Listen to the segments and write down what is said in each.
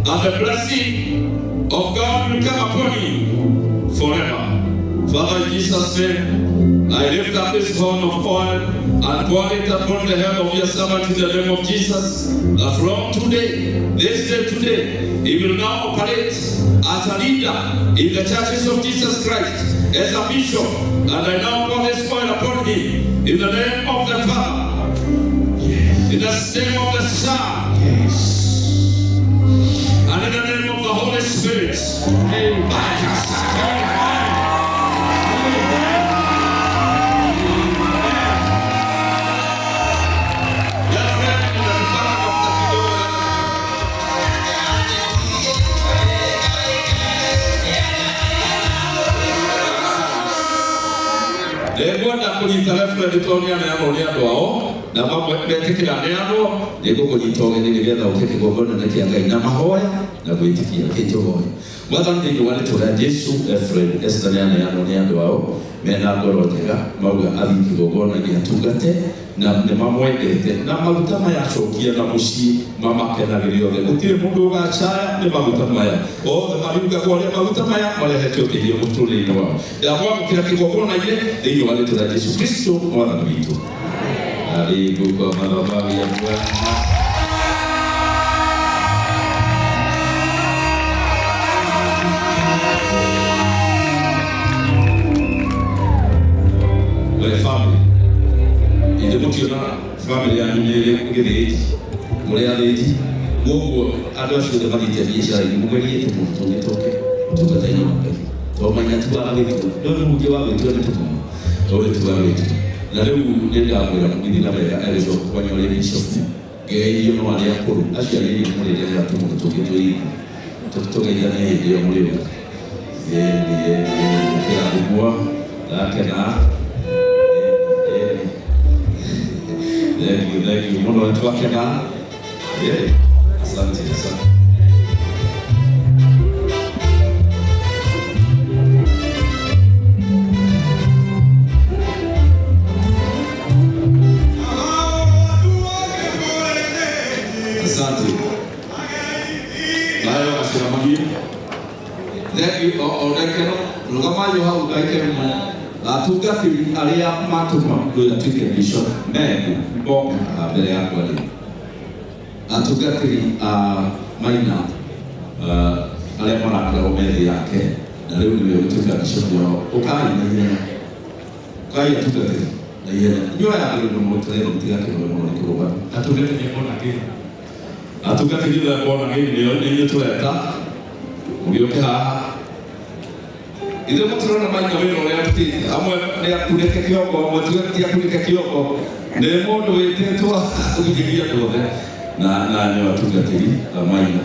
That the blessing of God will come upon you forever. Father, in Jesus' name, I lift up this horn of oil and pour it upon the head of your servant in the name of Jesus. That from today, this day today, he will now operate as a leader in the churches of Jesus Christ, as a bishop. And I now pour this oil upon him in the name of the Father, in the name of the Son, and in the name of the Holy Spirit. Nĩngwenda kũnyita referendi tondũ nĩaneanwo nĩ andũ ao na mamwe metĩkĩra neanwo nĩngũkũnyita ũgeni nĩgetha ũke kĩgongona kĩa Ngai na mahoya na gwĩtĩkia kĩtũhoe Mwathani thĩinĩ wa rĩtwa rĩa Jesu Reverend Esther nĩaneanwo nĩ andũ ao mena ngoro njega mauga athiĩ kĩgongona-inĩ atungate na nĩ mamwendete na maguta maya acokia na mũciĩ mamakenagĩre othe gũtirĩ mũndũ ũgacaya nĩ maguta maya othe mariugagwo arĩa maguta maya marehete ũteithio mũtũrĩre-inĩ wao ndamwamũkĩra kĩgongona-inĩ thĩinĩ wa rĩtwa rĩa Jesu Kristo mwathani witũ. Karibu kwa madhabahu ya Bwana. We family, ithe mũtiona family yanyu nĩ ĩrĩ gĩthĩnji mũrĩ athĩnji koguo andũ acio othe mathiĩte biacara-inĩ mũgerie tũmũndũ tũngĩ tũke ũtungata-inĩ wa Ngai tondũ maina ti wa gwĩtua no nĩ mũingĩ wa gwĩtua nĩ tũmwe ũyũ ti wa gwĩtua na rĩu nĩ ndamwĩra mũgĩthiĩ na wega egũcoka kwanyu arĩ bishop ngeithio no arĩa akũrũ acio anini mũrĩrehera tũmũndũ tũngĩ twĩ tũgeithanie hĩndĩ ĩyo mũrĩũka kĩrathimwo ndakena. Thank you, thank you. Mũno twakena. Yeah. Asante, asante. Asante. Nayo aciramagie. Thank you o rekero rũgamayo hau ngaikere mũno atungatĩri arĩa matũma mũndũ ũyũ atuĩke bishop meku mboka haha mbere yakwa rĩu atungatĩri a Maina arĩa marakoragwo me thĩ yake na rĩu nĩwe ũgũtuĩka bishop wao ũkai na ihenya ũkai atungatĩri na ihenya inyuĩ aya rĩu nĩ mũtereire mũtigakĩnoge mũno nĩ kũrũgama Atungatĩri a born again. Atungatĩri othe a born again nĩo nĩ inyuĩ tũreta mũgĩũke haha ithuĩ mũtirona Maina wĩra ũrĩa arutĩte amwe nĩ akunĩke kĩongo amwe ti akunĩke kĩongo nĩ mũndũ wĩtĩtwo kũgithĩria andũ othe na na nĩo atungatĩri a Maina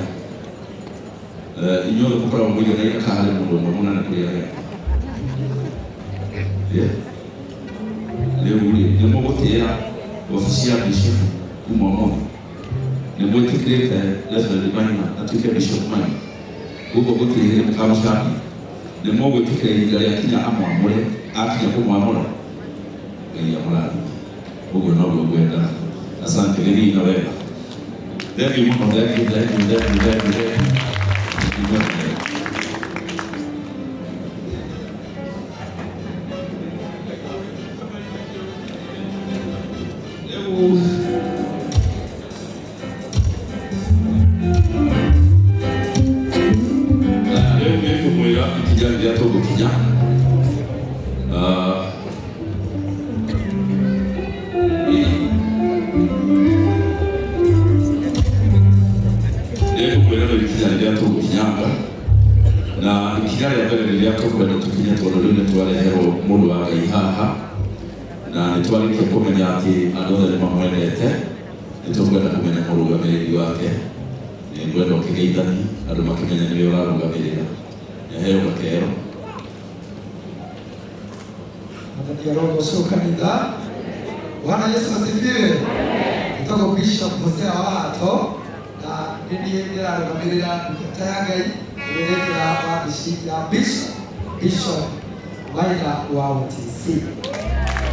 inyuothe mũkoragwo mũiganaine kana harĩ mũndũ ũmwe mũnene kũrĩ arĩa angĩ? Rĩu rĩ nĩ mũgũtĩĩa wabici ya bishop kuma ũmũthĩ nĩ mwĩtĩkĩrĩte Reverend Maina atuĩke bishop Maina koguo gũtirĩ hĩndĩ mũkamũcambia nĩ mũgwĩtĩkĩra ihinda rĩa kinya amwamũre akinya kũmwamũra Ngai amũrathime ũguo noguo ngwenda. Asante gĩthiĩ na wega. Thank you mũno, thank you, thank you, thank you, thank you, thank you. Rĩu rĩu nĩ ngũmwĩra ikinya rĩrĩa tũgũkinya. Nĩ ngũmwĩra rĩu ikinya rĩrĩa tũgũkinyanga na ikinya rĩa mbere rĩrĩa tũkwenda tũkinye tondũ rĩu nĩ twareherwo mũndũ wa Ngai haha na nĩ twarĩkia kũmenya atĩ andũ othe nĩ mamwendete nĩ tũkwenda kũmenya mũrũgamĩrĩri wake nĩ ngwenda ũkĩgeithania andũ makĩmenya nĩwe ũrarũgamĩrĩra nĩaheo gakero. Mwathani arogocwo kanitha. Bwana Yesu asifiwe. Nĩtagwo Bishop Hosea Wahato na nĩ niĩ ndĩrarũgamĩrĩra ndungata ya Ngai ĩrĩa ĩrekĩra wabici ya Bishop Maina wa OTC.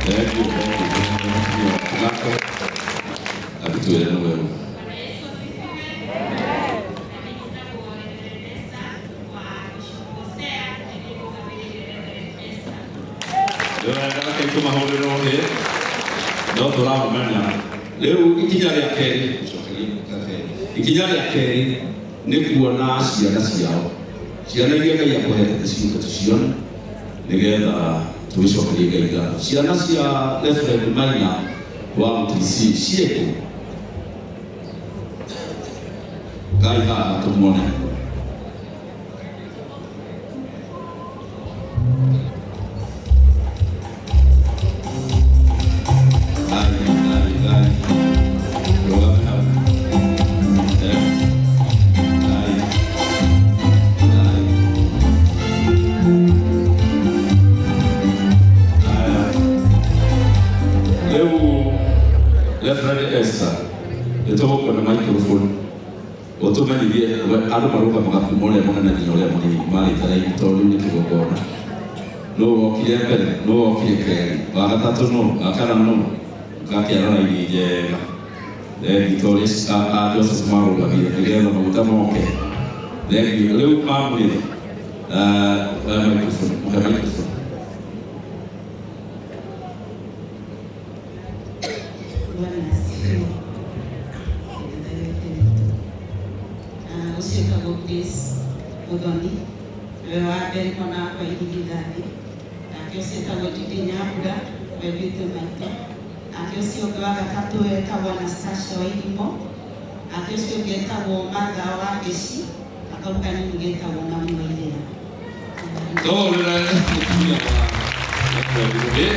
Thank you, thank you, thank you. Nako agĩtwĩre nĩ wewe. Bwana Yesu asifiwe. Na mimi nitagwo Wega reke tũmahũrĩre ũhĩ no tũramũmenya. Rĩu ikinya rĩa kerĩ, ikinya rĩa kerĩ nĩ kuona ciana ciao, ciana iria Ngai akũhete tũciũke tũcione nĩgetha tũgĩcokerie Ngai ngatho. Ciana cia Reverend Maina wa Mũtisi ciĩkũ? Ngai haha tũmuone. Ngai, Ngai, Ngai. Rũgame hau. Eh. Ngai. Ngai. Haya. Rĩu Reverend Esther, nĩ tũgũkona microphone ũtũmenyithie andũ marũgamaga kuma ũrĩa mũnene nginya ũrĩa mũnini marĩte raini tondũ rĩu nĩ kĩgongona. Nũ wokire mbere, nũ wokire kerĩ, wa gatatũ nũ, wa kana nũ, ũgakĩara raini njega. Thengi ta ũrĩa a Joseph marũgamire nĩgetha maguta moke. Thengi rĩu mamũrĩ microphone, mũhe microphone. Bwana asifiwe. Ũcio wĩtagwo Grace Muthoni, nĩwe wa mbere mwana wakwa irigithathi. Nake ũcio wĩtagwo Judy Nyambura, we witũ maitũ. Nake ũcio ũngĩ wa gatatũ etagwo Anastasia Wairimo. Nake ũcio ũngĩ etagwo Martha wa Ngeci, na kau kanini getagwo Namu Waithera. Tũhũrĩre mũtumia wa Reverend Rũhĩ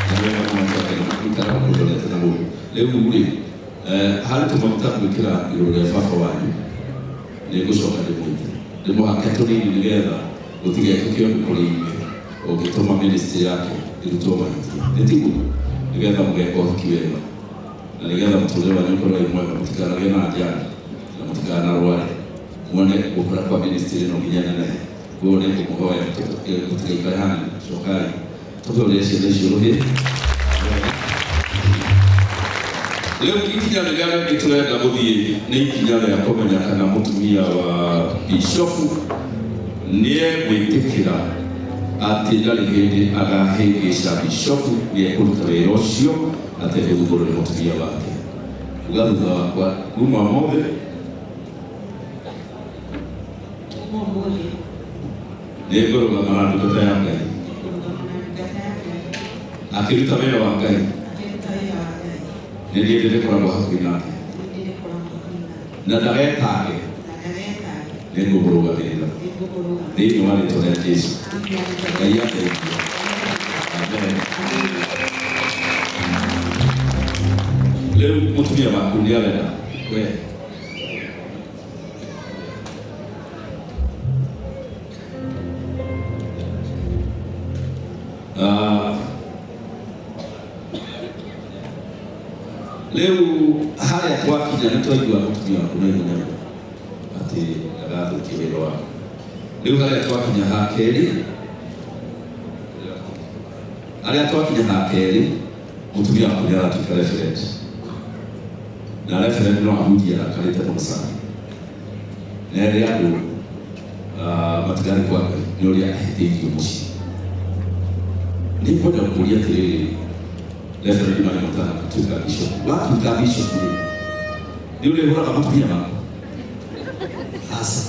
na wega mũno twakena gũikara ũndorete na gũkũ. Rĩu rĩ, harĩ tũmaguta gwĩkĩra igũrũ rĩa baba wanyu, nĩ ngũcoka ndĩmwĩte ndĩmũhake tũnini nĩgetha gũtigekĩke ũndũ kũrĩ inyuĩ ũngĩtũma ministry yake ĩrutwo mahĩtia. Nĩ tiguo? Nĩgetha mũgeka ũhiki wega na nĩgetha mũtũrĩre wanyu ũkorwo wĩ mwega, mũtikanagĩe na njani na mũtikanarware, muone gũkũra kwa ministry ĩno nginya nenehe. Koguo nĩ ngũmũhoya mũtigaikare hanene, cokai tũhũrĩre ciana icio rũhĩ. Rĩu ikinya rĩrĩa rĩngĩ tũrenda gũthiĩ nĩ ikinya rĩa kũmenya kana mũtumia wa bishofu nĩ egwĩtĩkĩra atĩ ndarĩ hĩndĩ agahĩngĩca bishofu, nĩ ekũruta wĩra ũcio ategũthumbũrwo nĩ mũtumia wake. Uga thutha wakwa, kuma ũmũthĩ Kuma ũmũthĩ nĩ ngũrũgama na ndungata ya Ngai kũrũgama na ndungata ya Ngai akĩruta wĩra wa Ngai, akĩruta wĩra wa Ngai, nĩ niĩ ndĩrĩkoragwo hakuhĩ nake nĩ ndĩrĩkoragwo hakuhĩ nake na ndagetange, na ndagetange, nĩ ngũmũrũgamĩrĩra nĩ ngũmũrũgamĩrĩra thĩinĩ wa rĩtwa rĩa Jesu. Thĩinĩ wa rĩĩtwa rĩa Ngai ateithie. Amen. Rĩu mũtumia waku nĩ arenda we Ah, rĩu harĩa twakinya nĩ twaigua mũtumia waku nĩ aigua atĩ ndagathũkia wĩra waku. Rĩu harĩa twakinya ha kerĩ, harĩa twakinya ha kerĩ, mũtumia waku nĩ aratuĩka referent, na referent no ahunjie arakarĩte mũno sana na ere andũ matigathiĩ kwa Ngai nĩ ũrĩa ahĩtĩirio mũciĩ. Nĩ ngwenda gũkũria atĩrĩrĩ, referent marĩa matanatuĩka bishop, watuĩka bishop rĩ, nĩ ũrĩhũraga mũtumia waku? Aca.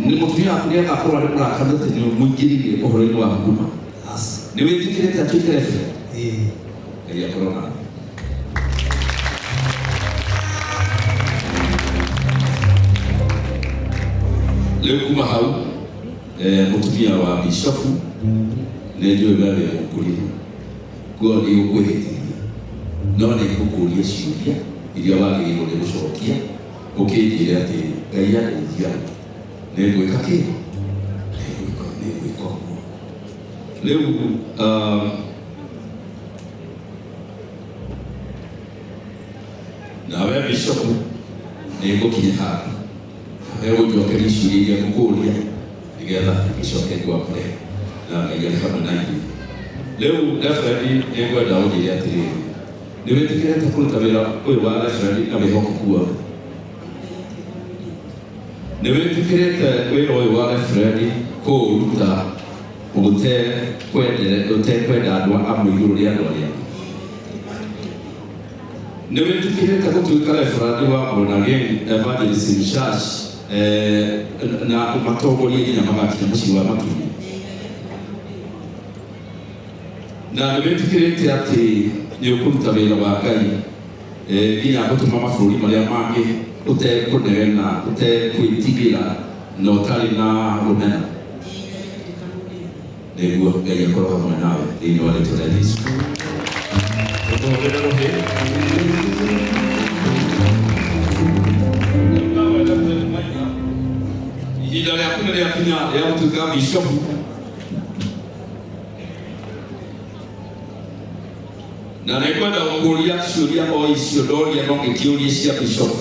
Nĩ mũtumia waku nĩ agakorwo arĩ mũrakaru atĩ nĩ mũingĩrire ũhoro-inĩ wa huduma? Aca. Nĩ wĩtĩkĩrĩte atuĩke referent? Ĩĩ. Ngai akorwo nawe. Rĩu kuma hau mũtumia wa bishofu nĩ njũĩ we wĩ mũkũrire, kuo nĩ gũkwĩhĩtithia no nĩ ngũkũria ciũria iria wagĩrĩirwo nĩ gũcokia ũkĩnjĩre atĩ Ngai andeithia nĩ ngwĩka kĩ, nĩ ngwĩka ũguo. Rĩu nawe bishofu nĩ ngũkinya handũ nawe ũnjokerie ciũria iria ngũkũria nĩgetha gĩcoke ngwamũre na Ngai arĩ hamwe na ithuĩ. Rĩu referendi nĩ ngwenda ũnjĩre atĩrĩrĩ, nĩ wĩtĩkĩrĩte kũruta wĩra ũyũ wa referendi na wĩhokeku wothe? Nĩ wĩtĩkĩrĩte wĩra ũyũ wa referendi kũũruta Ũtekwenda andũ amwe igũrũ rĩa andũ arĩa angĩ. Nĩ wĩtĩkĩrĩte gũtuĩka referandi wa Born Again Evangelism Church na ũmatongorie nginya magakinya mũciĩ wa matu-inĩ. Na nĩ wĩtĩkĩrĩte atĩ nĩ ũkũruta wĩra wa Ngai nginya gũtũma mabũrũri marĩa mangĩ ũtekũnegena, ũtekwĩtigĩra na ũtarĩ na rũmena. Nĩguo Ngai akorwo hamwe nawe thĩinĩ wa rĩtwa rĩa Jesũ. Tũtũhũrĩre rũhĩ. Ihinda rĩaku nĩ rĩakinya rĩa gũtuĩka bishopu. Na nĩngwenda gũkũria ciũria o icio ndoria no ngĩkĩũrie cia bishopu.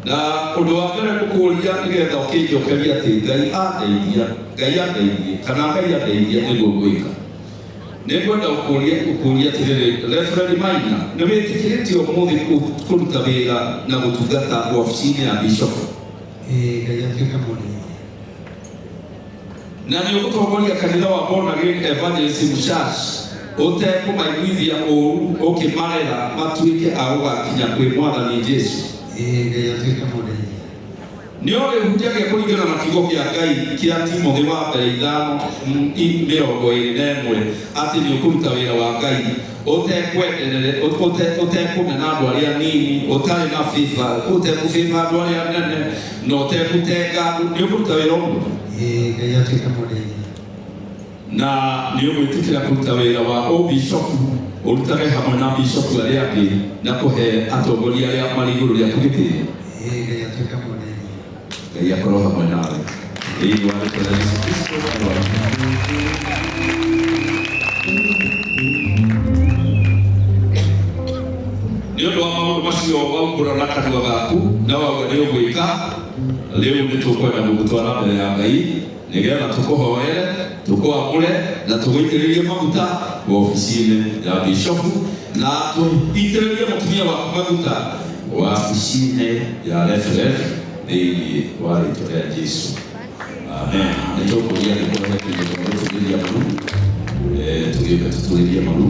Na ũndũ wa mbere gũkũria nĩgetha ũkĩnjokeria atĩ Ngai andeithia, Ngai andeithie, kana Ngai andeithia nĩguo ngwĩka. Nĩngwenda gũkũria atĩrĩrĩ, Reverend Maina, nĩ wĩtĩkĩrĩte ũmũthĩ kũruta wĩra na gũtungata wabici-inĩ ya bishopu? Ĩĩ, Ngai atuĩke mũndeithia. Na nĩ ũgũtongoria kanitha wa Born Again Evangelism Church ũtekũmaiguithia ũũru ũkĩmarera matuĩke a gũgakinya kwĩ Mwathani Jesũ? Ĩĩ, Ngai atuĩke mũndeithia. Nĩ ũrĩhunjagia kũringana na kiugo kĩa Ngai kĩa Timothĩ wa mbere 5:21 atĩ nĩ ũkũruta wĩra wa Ngai ũtekũmena andũ arĩa anini, ũtarĩ na favor, ũtekũfavor andũ arĩa anene na ũtekũtenga andũ. Nĩ ũkũruta wĩra ũguo? Ĩĩ, Ngai atuĩke mũndeithia. Na nĩ ũgwĩtĩkĩra kũruta wĩra wa ũbishopu ũrutage hamwe na bishopu arĩa angĩ na kũhe atongoria arĩa marĩ igũrũ rĩaku gĩtĩo? Ĩĩ, Ngai atuĩke mũndeithia. Ngai akorwo hamwe nawe thĩinĩ wa rĩtwa rĩa Jesũ Kristo. Nĩ ũndũ wa maũndũ macio waumbũra na kanua gaku na wauga nĩ ũgwĩka, rĩu nĩ tũkwenda gũgũtwara mbere ya Ngai nĩgetha tũkũhoere, tũkũamũre na tũgũitĩrĩrie maguta wabici-inĩ ya bishopu na tũitĩrĩrie mũtumia waku maguta wabici-inĩ ya reverend thĩinĩ wa rĩtwa rĩa Jesũ. Amen. Nĩ tũkũria nĩkũrehe kĩndũ gĩa gũturĩria maru, tũgĩũka tũturĩrie maru.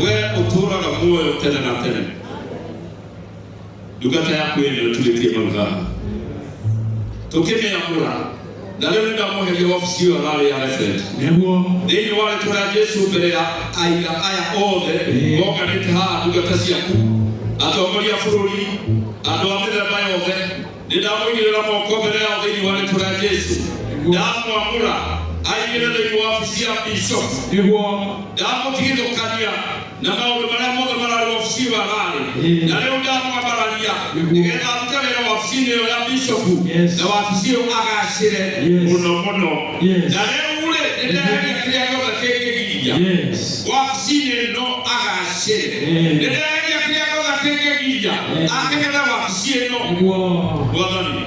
We ũtũũraga muoyo tene na tene. Ndungata yaku ĩno ĩturĩtie maru haha. Tũkĩmĩamũra Na rĩu nĩ ndamweheria wabici ĩyo ararĩ ya referent. Nĩguo. Thĩinĩ wa rĩtwa rĩa Jesu mbere ya aira aya othe monganĩte haha, ndungata ciaku, atongoria a bũrũri, andũ a mĩthemba yothe, nĩ ndamũigĩrĩra moko mbere yao thĩinĩ wa rĩtwa rĩa Jesu. Ndamwamũra aingĩre thĩinĩ wa wabici ya bishop. Nĩguo. Ndamũtigithũkania na maũndũ marĩa mothe mararĩ wabici ĩyo ararĩ, na rĩu ndamwambararia nĩgetha arute wĩra wabici-inĩ ĩyo ya bishopu, na wabici ĩyo agacĩre mũno mũno. Na rĩu rĩ, nĩ ndeheria kĩrĩa gĩothe kĩngĩgiria wabici-inĩ ĩno agacĩre. Nĩ ndeheria kĩrĩa gĩothe kĩngĩgiria akĩgetha wabici ĩno. Mwathani,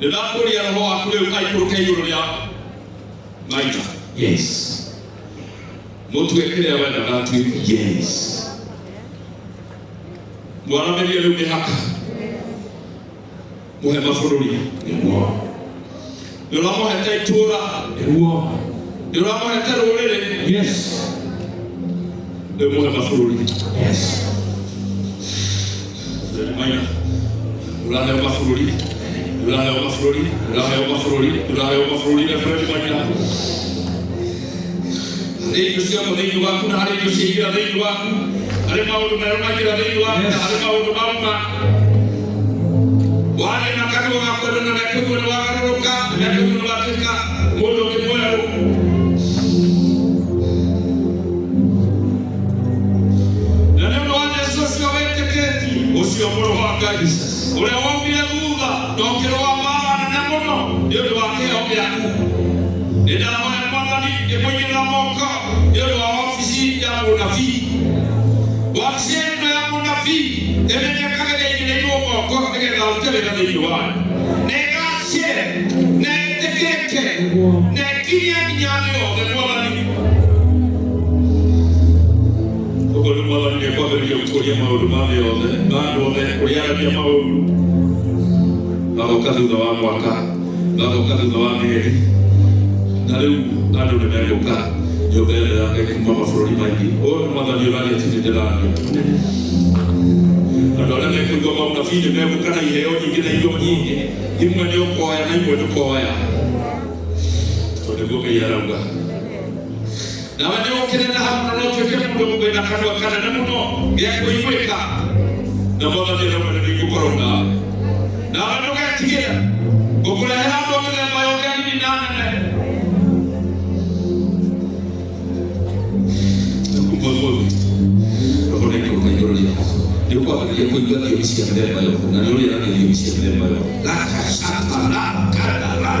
nĩ ndakũria roho waku rĩu aikũrũke igũrũ rĩa Maina. Mũtue kĩrĩa wendaga atuĩke. Mwaramĩrie rĩu mĩhaka, mũhe mabũrũri. Nĩguo. Nĩ ũramũhete itũũra. Nĩguo. Nĩ ũramũhete rũrĩrĩ. Rĩu mũhe mabũrũri. Maina, ũraheo mabũrũri, ũraheo mabũrũri, ũraheo mabũrũri, ũraheo mabũrũri na Fred Maina. Harĩ indo cia thĩinĩ waku na harĩ indo ciaingĩra thĩinĩ waku, harĩ maũndũ merũ maingĩra thĩinĩ waku na harĩ maũndũ mauma. Warĩ na kanua ga kwendana na mĩaka ĩmwe nĩ wagarũrũka, mĩaka ĩmwe nĩ watuĩka mũndũ ũngĩ mwerũ. Na nĩ ũndũ wa Jesu ũcio wĩtĩkĩtie, ũcio mũrũ wa Ngai, ũrĩa waumire thutha na ũkĩrũa mbaara nene mũno nĩ ũndũ wa kĩheo gĩaku, nĩ ndahoya Mwathani ngĩmũigĩrĩra moko nĩ ũndũ wa wabici ya mũnabii. Wabici ĩno ya mũnabii ĩmenyekage nĩaigĩrĩirwo moko nĩgetha arute wĩra thĩinĩ wayo, na ĩgacĩre na ĩtĩkĩrĩke na ĩkinyie nginya thĩ yothe. Mwathani, koguo rĩu Mwathani nĩekwambĩrĩria gũtũũria maũndũ ma thĩ yothe, ma andũ othe, ũrĩa aragia maũru magoka thutha wa mwaka, magoka thutha wa mĩeri, na rĩu andũ nĩ megũka nyũmba ĩno ya Ngai kuma mabũrũri maingĩ. Ũyũ nĩ Mwathani ũraria, ti niĩ ndĩraria. Andũ arĩa mekũigua maunabii nĩ megũka na iheo nyingĩ na indo nyingĩ, imwe nĩ ũkoya na imwe ndũkoya, tondũ nĩguo Ngai arauga. Nawe nĩ ũkĩneneha mũno na ũtuĩke mũndũ wĩna kanua kanene mũno gĩa kũiguĩka, na Mwathani arauga nĩ ngũkorwo nawe, nawe ndũgetigĩre, ngũkũrehera andũ a mĩthemba yothe, anini na nene. Kuma ũmũthĩ roho nĩaikũrũka igũrũ rĩaku, nĩ ũkwambĩrĩria kũigua thiomi cia mĩthemba yothe, na nĩ ũrĩaragia thiomi cia mĩthemba yothe. Rakasatarakarara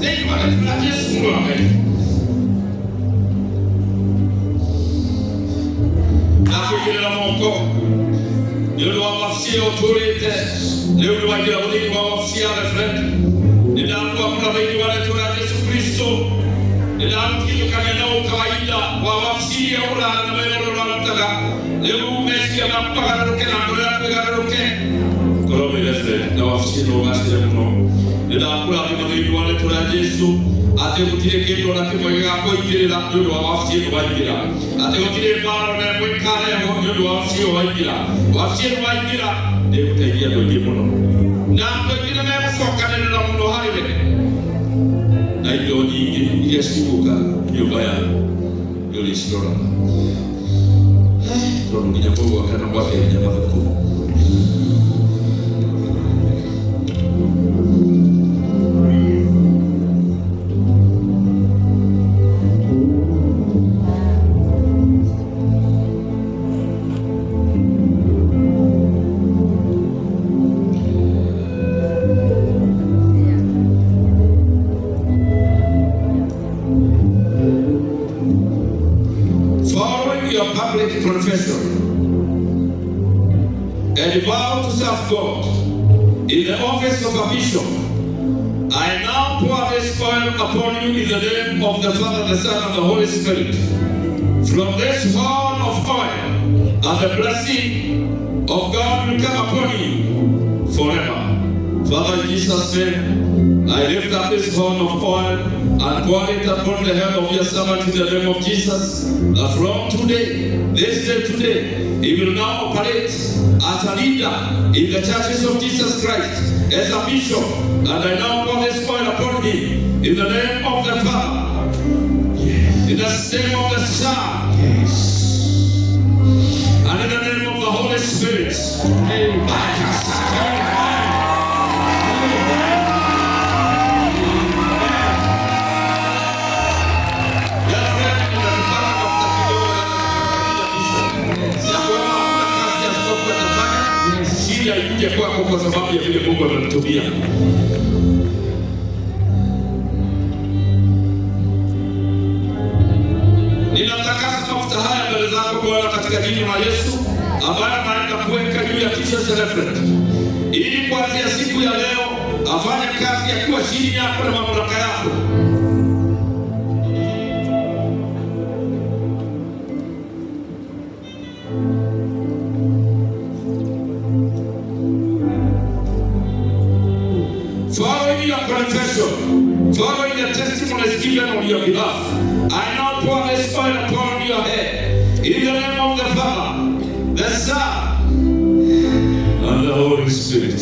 thĩinĩ wa rĩĩtwa rĩa Jesu mũrũ wa Ngai. Ndakũigĩrĩra moko nĩ ũndũ wa wabici ĩyo ũtũũrĩte, rĩu nĩ waingĩra thĩinĩ wa wabici ya referent. Nĩ ndakwamũra thĩinĩ wa rĩĩtwa rĩa Jesu Kristo. Nĩ ndamũtigithũkania na ũkawaida wa wabici iria ũrara na wĩra ũrĩa ũrarutaga. Rĩu meciria maku magarũrũke na ngoro yaku ĩgarũrũke, korwo wĩ referent na wabici ĩno ũgacĩre mũno. Nĩ ndakũrathima thĩinĩ wa rĩĩtwa rĩa Jesu atĩ gũtirĩ kĩndũ ona kĩmwe gĩgakũingĩrĩra nĩ ũndũ wa wabici ĩno waingĩra, atĩ gũtirĩ mbara ona ĩmwe ĩkarehwo nĩ ũndũ wa wabici ĩyo waingĩra. Wabici ĩno waingĩra nĩ ĩgũteithia andũ aingĩ mũno, na andũ aingĩ nĩ megũcokanĩrĩra mũno harĩ we, na indo nyingĩ iria cigũka nyũmba yaku nĩ ũrĩciroraga, tondũ nginya mũgwaka na mwake nginya mathukuru. Following your public confession and vow to serve God in the office of a bishop, I now pour this oil upon you in the name of the Father, the Son, and the Holy Spirit. From this horn of oil, and the blessing of God will come upon you forever. Father, in Jesus' name, I lift up this horn of oil and pour it upon the head of your servant in the name of Jesus, that from today This day today, he will now operate as a leader in the churches of Jesus Christ, as a bishop, and I now pour this oil upon him in the name of the Father, in the name of the Son, and in the name of the Holy Spirit. Amen. Shida ikuje kwako kwa sababu ya vile Mungu amemtumia. Ninatakasa mafuta haya mbele zako Bwana katika jina la Yesu, ambaye anaenda kuweka juu ya kichwa cha Reverend, ili kuanzia siku ya leo afanye kazi akiwa chini yako na mamlaka yako. Following your confession, following the testimonies given on your behalf, I now pour this oil upon your head. In the name of the Father, the Son, and the Holy Spirit.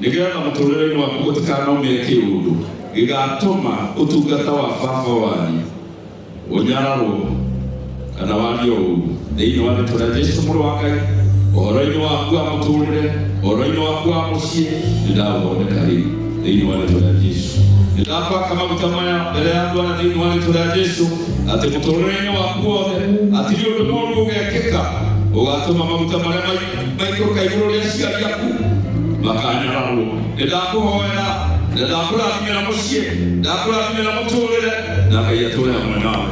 Nĩgetha mũtũrĩre-inĩ waku gũtikanaumĩre kĩũndũ gĩgatũma ũtungata wa baba wanyu ũnyararwo kana wario ũũru thĩinĩ wa rĩtwa rĩa Jesũ mũrũ wa Ngai. Ũhoro-inĩ waku wa mũtũrĩre, ũhoro-inĩ waku wa mũciĩ, nĩndaũthondeka rĩu thĩinĩ wa rĩtwa rĩa Jesũ. Nĩndakwaka maguta maya mbere ya andũ aya thĩinĩ wa rĩtwa rĩa Jesũ, atĩ mũtũrĩre-inĩ waku wothe hatirĩ ũndũ mũũru ũgekĩka ũgatũma maguta marĩa maikũrũka igũrũ rĩa aciari aku makanyararwo. Nĩndakũhoera na ndakũrathimĩra mũciĩ, ndakũrathimĩra mũtũrĩre, na Ngai atũre hamwe nawe.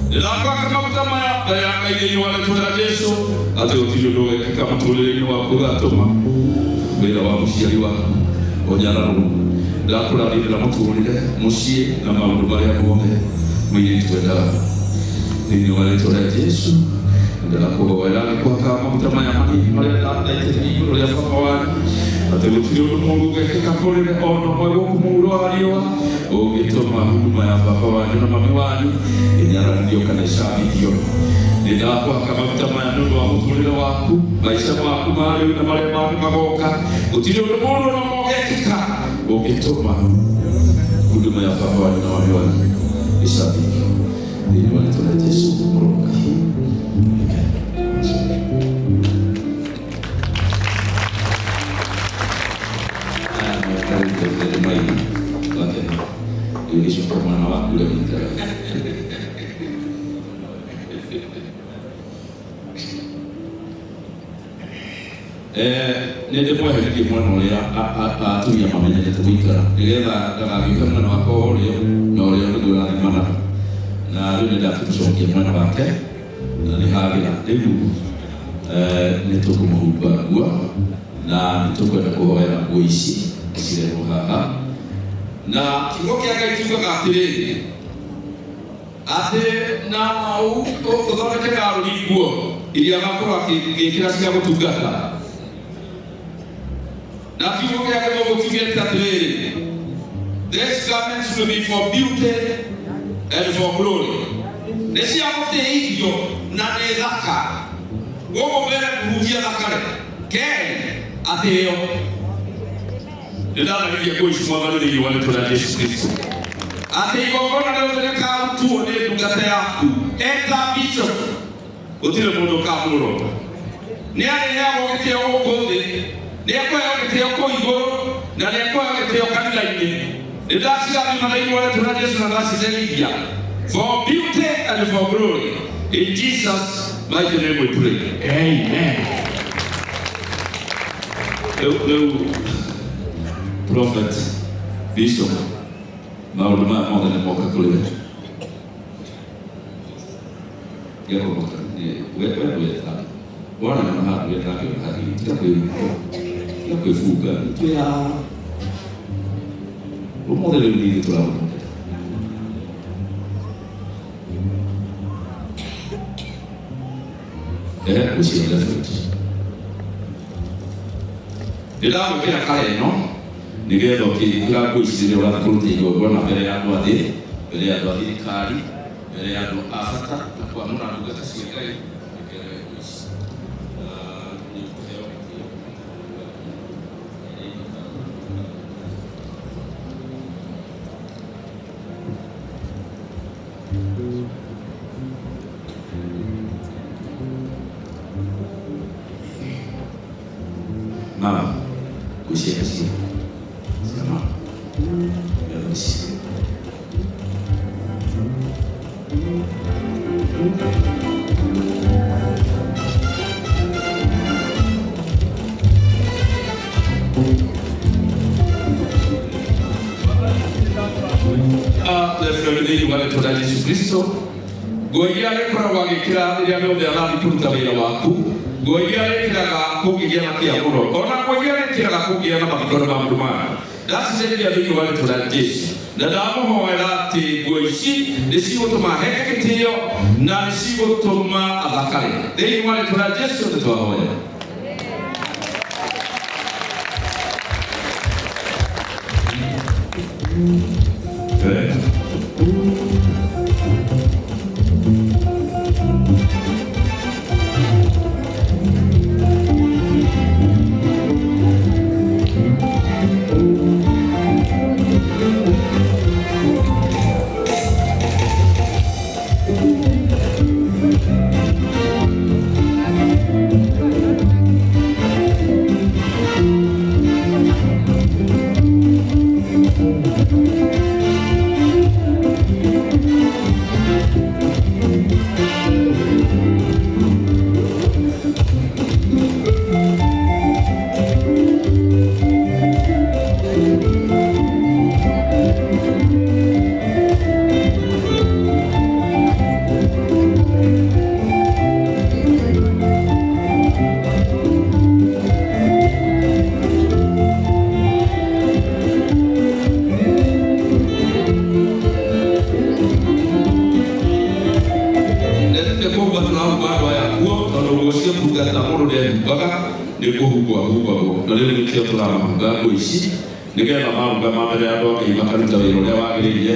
Nĩndakwaka maguta maya mbere ya Ngai thĩinĩ wa rĩtwa rĩa Jesũ, atĩ gũtirĩ ũndũ ũgekĩka mũtũrĩre-inĩ waku ũgatũma wĩra wa mũciari waku ũnyararwo. Ndakũrathimĩra mũtũrĩre, mũciĩ na maũndũ marĩa mothe mũirĩtu endaga thĩinĩ wa rĩtwa rĩa Jesũ. Ndakũhoera nĩkwaka maguta maya manini marĩa ndaitĩrĩria igũrũ rĩa baba wanyu, atĩ gũtirĩ ũndũ mũũru ũgekĩka kũrĩre ona ũmwe gũkũ mũhuro wa riũa ũngĩtũma huduma ya baba wanyu na mami wanyu ĩnyararithio kana ĩcambithio. Nĩndakwaka maguta maya nĩ ũndũ wa mũtũrĩre waku, maica maku ma rĩu na marĩa mangĩ magoka. Gũtirĩ ũndũ mũũru ona ũmwe ũgekĩka ũngĩtũma huduma ya baba wanyu na mami wanyu ĩcambithio thĩinĩ wa rĩtwa rĩa Jesũ mũrũ wa Ngai. Mwana waku ũrĩa wĩikaraga. Nĩ ndĩmwehererie mwena ũrĩa atumia mamenyerete gũikara nĩgetha ndagagĩũke mwena wakwa wa ũrĩo na ũrĩa nĩguo ũrathimana, na rĩu nĩ ndakĩmũcokia mwena wake na nĩ hagĩra. Rĩu nĩ tũkũmũhumba nguo na nĩ tũkwenda kũhoera nguo ici cirehwo haha Na kiugo kĩa Ngai kiugaga atĩrĩrĩ atĩ na ũthondekere Harũni nguo iria agakorwo agĩkĩra cia gũtungata. Na kiugo kĩa Gĩthũngũ kiugĩte atĩrĩrĩ, these garments will be for beauty and for glory. Nĩ cia gũtĩithio na nĩ thaka. Gũkũ mbere kũhunjia thakare kerĩ atĩo. Nĩndathanithia nguo ici Mwathani thĩinĩ wa rĩtwa rĩa Jesũ Kristo atĩ igongona rĩothe rĩkarutwo nĩ ndungata yaku eta bishop gũtirĩ mũndũ ũkamũrora. Nĩ arĩheagwo gĩtĩo gũkũ thĩ, nĩ ekũheo gĩtĩo kũu igũrũ, na nĩ ekũheo gĩtĩo kanitha-inĩ. Nĩ ndacirathima thĩinĩ wa rĩtwa rĩa Jesũ na ndacitherithia for beauty and for glory. In Jesus mighty name we pray. Amen. Rĩu prophet bishop maũndũ maya mothe nĩ moka kũrĩ we. Gekũmoka we ndwethange wona na handũ wethange ona hanini, tiga kwĩbunga twĩ haha ũmũthĩ. Rĩu nĩ ithuĩ tũragũthondeka. Ũcio left ndĩragwĩkĩra kara ĩno nĩgetha ũkĩingĩra nguo ici rĩrĩa ũrathiĩ kũruta igongona mbere ya andũ a thĩ, mbere ya andũ a thirikari, mbere ya andũ a bata na kwamũra ndungata cia Ngai wĩkĩre nguo ici. Na nĩ ũkũheo gĩtĩo. Mama, nguo cia cia mama nĩgetha ici. Thĩinĩ wa rĩtwa rĩa Jesũ Kristo, nguo iria arĩkoragwo agĩkĩra rĩrĩa rĩothe arathiĩ kũruta wĩra waku, nguo iria arĩkĩraga kũngĩgĩa na kĩamũro, ona nguo iria arĩkĩraga kũngĩgĩa na mathiko na maũndũ maya, ndacicenjia thĩinĩ wa rĩtwa rĩa Jesũ na ndamũhoera atĩ nguo ici nĩ cigũtũma aheke gĩtĩo na nĩ cigũtũma athakare. Thĩinĩ wa rĩtwa rĩa Jesũ nĩ twahoya. Wega. Nĩ kũhumba tũrahumba andũ aya nguo tondũ nguo cia kũrungata mũndũ ndehumbaga nĩ kũhumbwo ahumbagwo, na rĩu nĩkĩo tũramahumba nguo ici nĩgetha marũgama mbere ya andũ a Ngai makaruta wĩra ũrĩa wagĩrĩire